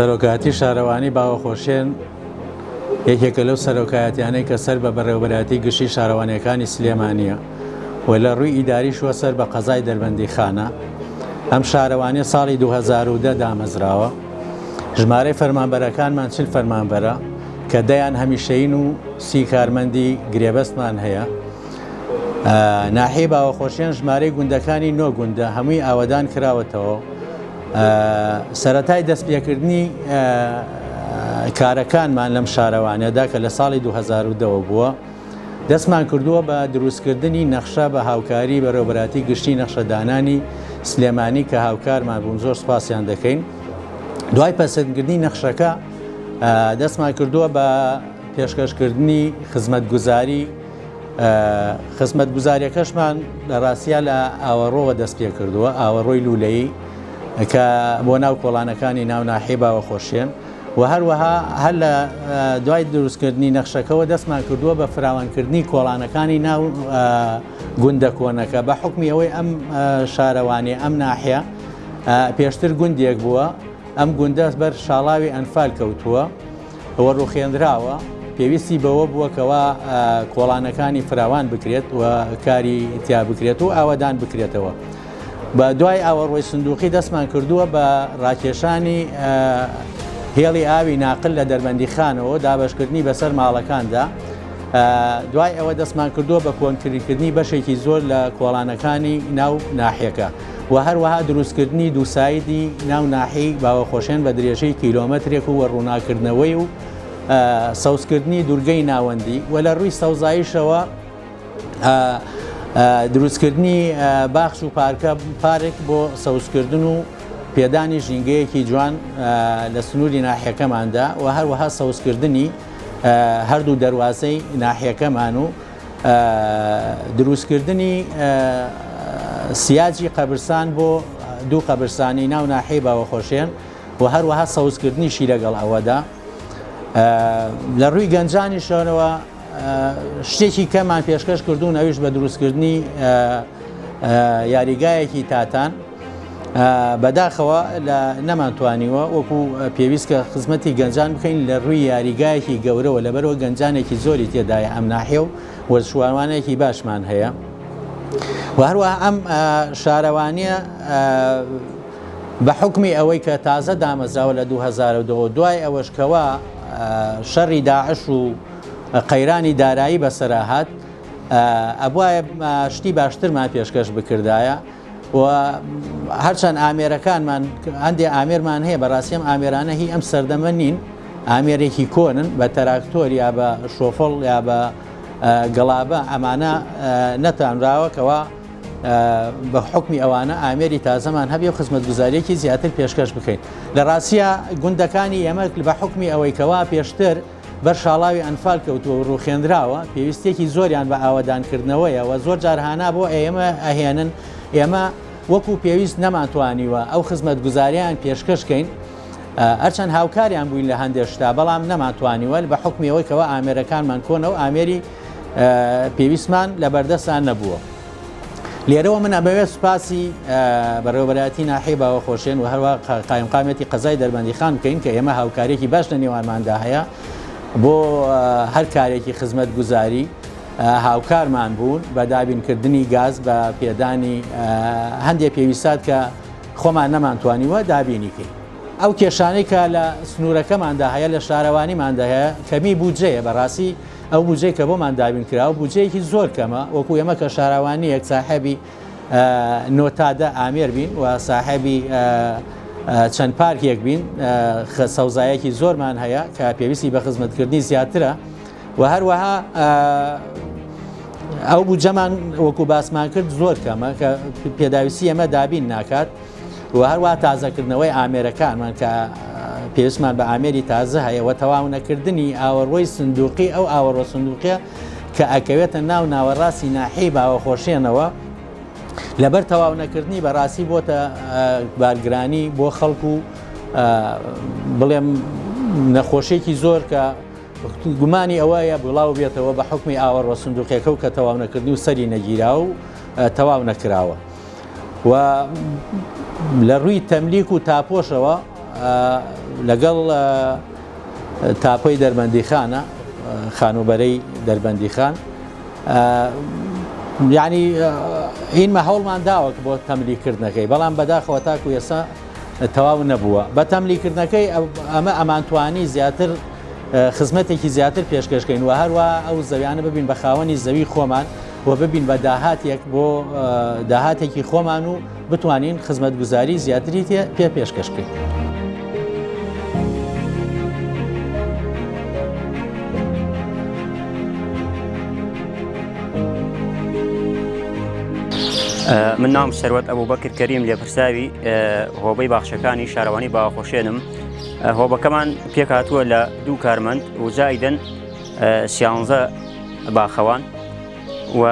سەرۆکایەتی شارەوانی باوەخۆشێن یەکێکە لەو سەرۆکایەتیانەی کە سەر بە بەڕێوەبەرایەتی گشتی شارەوانیەکانی سلێمانیە و لە ڕووی ئیداریشوە سەر بە قەزای دەربەندیخانە. ئەم شارەوانیە ساڵی 2010 دامەزراوە. ژمارەی فەرمانبەرەکانمان 40 فەرمانبەرە کە دەیان هەمیشەیین و سی کارمەندی گرێبەستمان هەیە. ناحیەی باوەخۆشیان ژمارەی گوندەکانی نۆ گوندە هەمووی ئاوەدان کراوەتەوە. سەرەتای دەستپێکردنی کارەکانمان لەم شارەوانیەدا کە لە ساڵی 2010ەوە بووە دەستمان کردووە بە دروستکردنی نەخشە بە هاوکاری بەڕێوەبەراتی گشتی نەخشەدانانی سلێمانی کە هاوکارمان بوون زۆر سپاسیان دەکەین دوای پەسەندکردنی نەخشەکە دەستمان کردووە بە پێشکەشکردنی خزمەتگوزاری خزمەتگوزاریەکەشمان لە ڕاستیا لە ئاوەڕۆوە دەست پێ کردووە، ئاوەڕۆی لوولەیی کە بۆ ناو کۆڵانەکانی ناو ناحیەی باوەخۆشێن و هەروەها هەر لە دوای دروستکردنی نەخشەکەوە دەستمان کردووە بە فراوانکردنی کۆڵانەکانی ناو گوندە کۆنەکە بە حکمی ئەوەی ئەم شارەوانی ئەم ناحیە پێشتر گوندێک بووە ئەم گوندە بەر شاڵاوی ئەنفال کەوتووە. و ڕوخێنراوە، پێویستی بەوە بووە کەوا کۆڵانەکانی فراوان بکرێت و کاری تیا بکرێت و ئاوەدان بکرێتەوە. بە دوای ئاوەڕۆی سندوقی دەستمان کردووە بە ڕاکێشانی هێڵی ئاوی ناقل لە دەربەندیخانەوە دابەشکردنی بەسەر ماڵەکاندا. دوای ئەوە دەستمان کردووە بە کۆنکریتکردنی بەشێکی زۆر لە کۆڵانەکانی ناو ناحیەکە. و هەروەها دروستکردنی دووسایدی ناو ناحیەی باوەخۆشێن بە درێژەی کیلۆمەترێک و ڕووناکردنەوەی و سەوزکردنی دوورگەی ناوەندی و لە ڕووی سەوزاییشەوە دروستکردنی باخچ و پارکە پارک بۆ سەوزکردن و پێدانی ژینگەیەکی جوان لە سنووری ناحیەکەماندا و هەروەها سەوزکردنی هەردوو دەروازەی ناحیەکەمان و دروستکردنی سیاجی قەبرسان بۆ دوو قەبرسانی ناو ناحیەی باوەخۆشێن و هەروەها سەوزکردنیشی لەگەڵ ئەوەدا لە ڕووی گەنجانیشەوە شتێکی کەمان پێشکەش کردوون ئەویش بە دروستکردنی یاریگایەکی تاتان بەداخەوە لە نەمانتوانیوە وەکو پێویست کە خزمەتی گەنجان بکەین لە ڕووی یاریگایەکی گەورەوە لەبەرەوە گەنجانێکی زۆری تێدایە ئەم ناحیە و وەرزشوانێکی باشمان هەیە و هەروەها ئەم شارەوانیە بە حکمی ئەوەی کە تازە دامەزراوە لە 2002 دوای ئەوەش کەوا شەڕی داعش و قەیرانی دارایی بەسەرا هات ئەبوایە شتی باشترمان پێشکەش بکردایە و هەرچەند ئامێرەکانمان هەندێ ئامێرمان هەیە بەڕاستی ئەم ئامێرانە هی ئەم سەردەمە نین ئامێرێکی کۆنن بە تەراکتۆر یا بە شۆفڵ یا بە گەڵابە ئەمانە نەتانراوە کەوا بە حکمی ئەوانە ئامێری تازەمان هەبێ و خزمەتگوزاریەکی زیاتر پێشکەش بکەین لە ڕاستە گوندەکانی ئێمە بە حکمی ئەوەی کەوا پێشتر بەر شاڵاوی ئەنفال کەوتووە و ڕووخێنراوە، پێویستییەکی زۆریان بە ئاوەدانکردنەوەیە و زۆر جار هانا بۆ ئێمە ئەهێنن، ئێمە وەکو پێویست نەمانتوانیوە ئەو خزمەتگوزارییان پێشکەش کەین، هەرچەند هاوکاریان بووین لە هەندێ شتا، بەڵام نەمانتوانیوە بە حوکمی ئەوەی کەوا ئامێرەکانمان کۆنە و ئامێری پێویستمان لەبەردەستا نەبووە. لێرەوە من ئەمەوێت سوپاسی بەڕێوەبەرایەتی ناحیەی باوەخۆشێن و هەروە قایمقامێتی قەزای دەربەندیخان بکەین کە ئێمە هاوکاریەکی باش لە نێوانماندا هەیە بۆ هەر کارێکی خزمەتگوزاری هاوکارمان بوون بە دابینکردنی گاز بە پێدانی هەندێک پێویستات کە خۆمان نەمانتوانیوە دابینی کەین. ئەو کێشانەی کە لە سنوورەکەماندا هەیە لە شارەوانیماندا هەیە کەمی بودجەیە بەڕاستی ئەو بودجەی کە بۆمان دابین کراوە بودجەیەکی زۆر کەمە، وەکو ئێمە کە شارەوانییەک ساحێبی نۆ تا دە ئامێر بین و ساحێبی چەند پارکێک بین، سەوزایەکی زۆرمان هەیە کە پێویستی بە خزمەتکردنی زیاترە و هەروەها ئەو بودجەمان وەکو باسمان کرد زۆر کەمە کە پێداویستی ئێمە دابین ناکات. و هەروەها تازەکردنەوەی ئامێرەکانمان کە پێویستمان بە ئامێری تازە هەیە و تەواو نەکردنی ئاوەڕۆی سندوقی ئەو ئاوەڕۆ سندوقیە کە ئەکەوێتە ناو ناوەڕاستی ناحیەی باوەخۆشێنەوە لەبەر تەواو نەکردنی بەڕاستی بۆتە بارگرانی بۆ خەڵک و بڵێم نەخۆشیێکی زۆر کە گومانی ئەوەیە بڵاو بێتەوە بە حکمی ئاوەڕۆ سندوقەکە و کە تەواو نەکردنی و سەری نەگیرا و تەواو نەکراوە. و لە ڕووی تەملیک و تاپۆشەوە لەگەڵ تاپۆی دەربەندیخانە، خانووبەرەی دەربەندیخان، یعنی ئینمە هەوڵمان داوە بۆ تەملیکردنەکەی، بەڵام بەداخەوە تاکو ئێستا تەواو نەبووە. بە تەملیکردنەکەی ئەمە ئەمانتوانی زیاتر خزمەتێکی زیاتر پێشکەشکەین و هەروە ئەو زەویانە ببین بە خاوەنی زەوی خۆمان و ببین بە داهاتێک بۆ داهاتێکی خۆمان و بتوانین خزمەتگوزاری زیاتری پێ پێشکەش بکەین. من ناوم سەروەت ئەبوبەکر کەریم لێپرساوی هۆبەی باخچەکانی شارەوانی باوەخۆشێنم هۆبەکەمان پێکهاتووە لە دوو کارمەند و زایدن سیانزە باخەوان و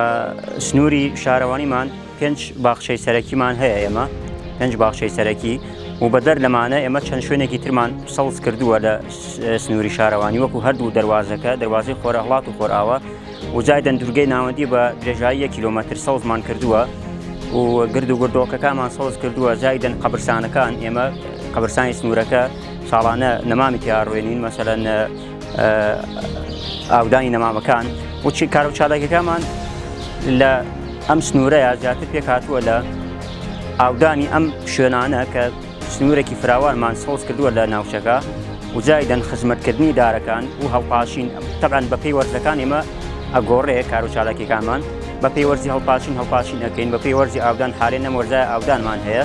سنووری شارەوانیمان پێنج باخچەی سەرەکیمان هەیە ئێمە پێنج باخچەی سەرەکی و بەدەر لەمانە ئێمە چەند شوێنێکی ترمان سەوز کردووە لە سنووری شارەوانی وەکو هەردوو دەواازەکە دەواازەی خۆرەهڵات و خۆرئاوا و جای دەندورگەی ناوەندی بە درێژایی یەک کیلۆمەتر سەوزمان کردووە و گرد و گردۆکەکانمان سەوز کردووە زایدەن قەبرسانەکان ئێمە قەبرسانی سنوورەکە ساڵانە نەمامی تیاڕوێنین مەسەلەن ئاودانی نەمامەکان وچی کار و چالاکیەکانمان لە ئەم سنوورەیە زیاتر پێک هاتووە لە ئاودانی ئەم شوێنانە کە سنوورێکی فراوانمان سەوز کردووە لە ناوچەکە و زایدەن خزمەتکردنی دارەکان و هەڵپاشین تەبعەن بە پێی وەرزەکان ئێمە ئەگۆڕێ کار و چالاکیەکانمان بە پێی وەرزی هەڵپاشین هەڵپاشین ئەەکەین بە پێی وەرزی ئاودان حالێ نەم وەرزای ئاودانمان هەیە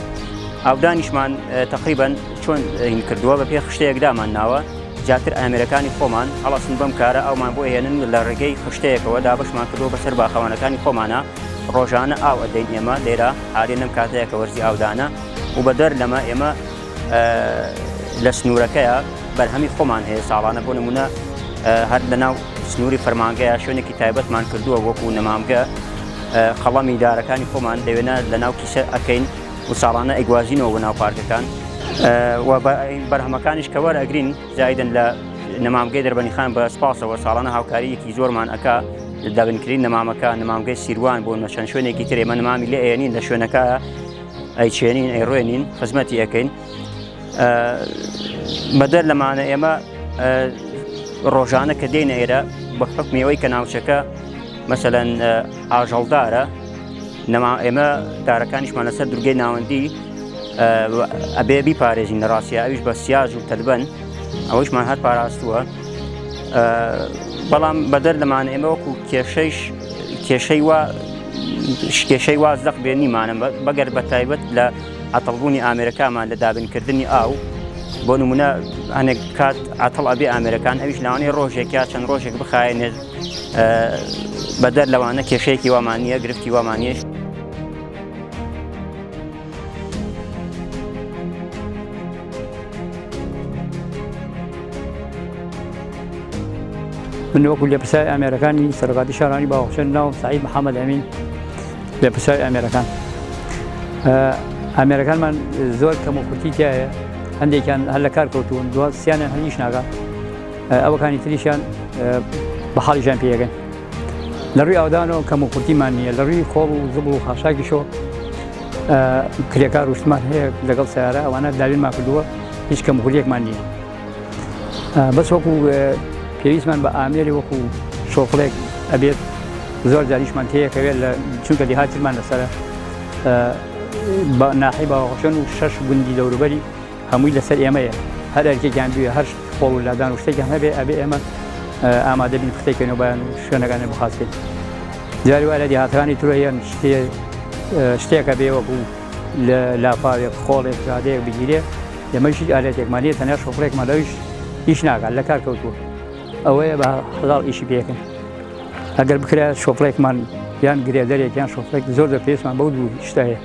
ئاودانیشمان تقریبان چۆن هین کردووە بە پێ خشتەیەکدامان ناوە زیاتر ئامێرەکانی خۆمان هەڵەسن بەم کارە ئەومان بۆ هێنن لە ڕێگەی خشتەیەکەوە دابشمان کردووە بەسەر باخەوانەکانی خۆمانە ڕۆژانە ئاو ئەدەین ئێمە لێرە حالێ نەم کاتەیە کە وەرزی ئاودانە و بەدەر لەمە ئێمە لە سنوورەکەیە بەرهەمی خۆمان هەیە ساڵانە بۆ نمونە هەر لەناو سنووری فەرمانگەیە شوێنێکی تایبەتمان کردووە وەکو نەمامگە قەڵەمی دارەکانی خۆمان دەوێنە لەناو کیسە ئەەکەین و ساڵانە ئەیگوازینەوە بۆ ناو پارکەکان و بەرهەمەکانیش کە وەرئەگرین زایدن لە نەمامگەی دەربەنیخان بە سپاسەوە ساڵانە هاوکاریەکی زۆرمان ئەکا لە دابینکردنی نەمامەکە نەمامگەی سیروان بۆ نە چەند شوێنێکی تر ئێمە نەمامی لێ ئەیەنین لە شوێنەکە ئەیچێنین ئەیڕوێنین خزمەتی ئەەکەین بەدەر لەمانە ئێمە ڕۆژانە کە دێنە ئێرە بە حکمی ئەوەی کە ناوچەکە مەسەلەن ئاژەڵدارە نەما ئێمە دارەکانیشمان لەسەر دورگەی ناوەندی ئەبێ بیپارێزین لە ڕاستە ئەویش بە سیاج و تەلبەن ئەوەیشمان هەر پاراستووە بەڵام بەدەر لەمان ئێمە وەکو کێشەیش کێشەی وا کێشەی وا زەق بێ نیمانە بەگەر بە تایبەت لە عەتەڵبوونی ئامێرەکانمان لە دابینکردنی ئاو بۆ نمونە هەنێک کات عەتەڵ ئەبێ ئامێرەکان ئەویش لەوانەیە ڕۆژێک یا چەند ڕۆژێک بخایەنێت بەدەر لەوانە کێشەیەکی وامان نییە گرفتی وامان نییە. من وەکو لێپرسراوی ئامێرەکانی سەرۆکاتی شارانی باوەخشێن ناوم سعید محەممەد ئەمین لێپرسراوی ئامێرەکان ئامێرەکانمان زۆر کەم و کورتی تایە هەندێکیان هەر لە کار کەوتون دو سیانیان هەر ئیش ناکە ئەوەکانی تریشیان بە حاڵیشان پێیەکەن لە ڕووی ئاودانەوە کەم و کورتیمان نییە لە ڕووی خۆڵ و زبڵ و خاشاکیشەوە کرێکار وشتمان هەیە لەگەڵ سیارە ئەوانە داوینمان کردووە هیچ کەم کوریەکمان نییە بەس وەکو پێویستمان بە ئامێری وەکو شۆفڵێک ئەبێت زۆر جاریشمان تێیەکەوێت لە چونکە دیهاترمان لەسرە ناحی باوەخۆشێن و شەش گوندی دەوروبەری هەمووی لەسەر ئێمەیە هەر ئەرکێکیان بوێ هەر خۆڵ و لادان و شتێکیان هەبێ ئەبێ ئێمە ئامادە بین پختێکەینەوە بایان و شوێنەکانی بخاستین جاری وایە لە دیهاتەکانی ترۆ هەیە شتێ شتێکە بێ وەکو لە لافاوێک خۆڵێک جادەیەک بگیرێ ئێمەش هیچ ئالەتێکمان نییە تەنیا شۆفڵێکمان لەویش ئیش ناکات لە کار کەوتووە ئەوەیە بە هەزار ئیشی پێکەن ئەگەر بکرا شۆفڵێکمان یان گرێدەرێک یان شۆفڵێک زۆر زۆر پێویستمان بەو دوو شتە هەیە.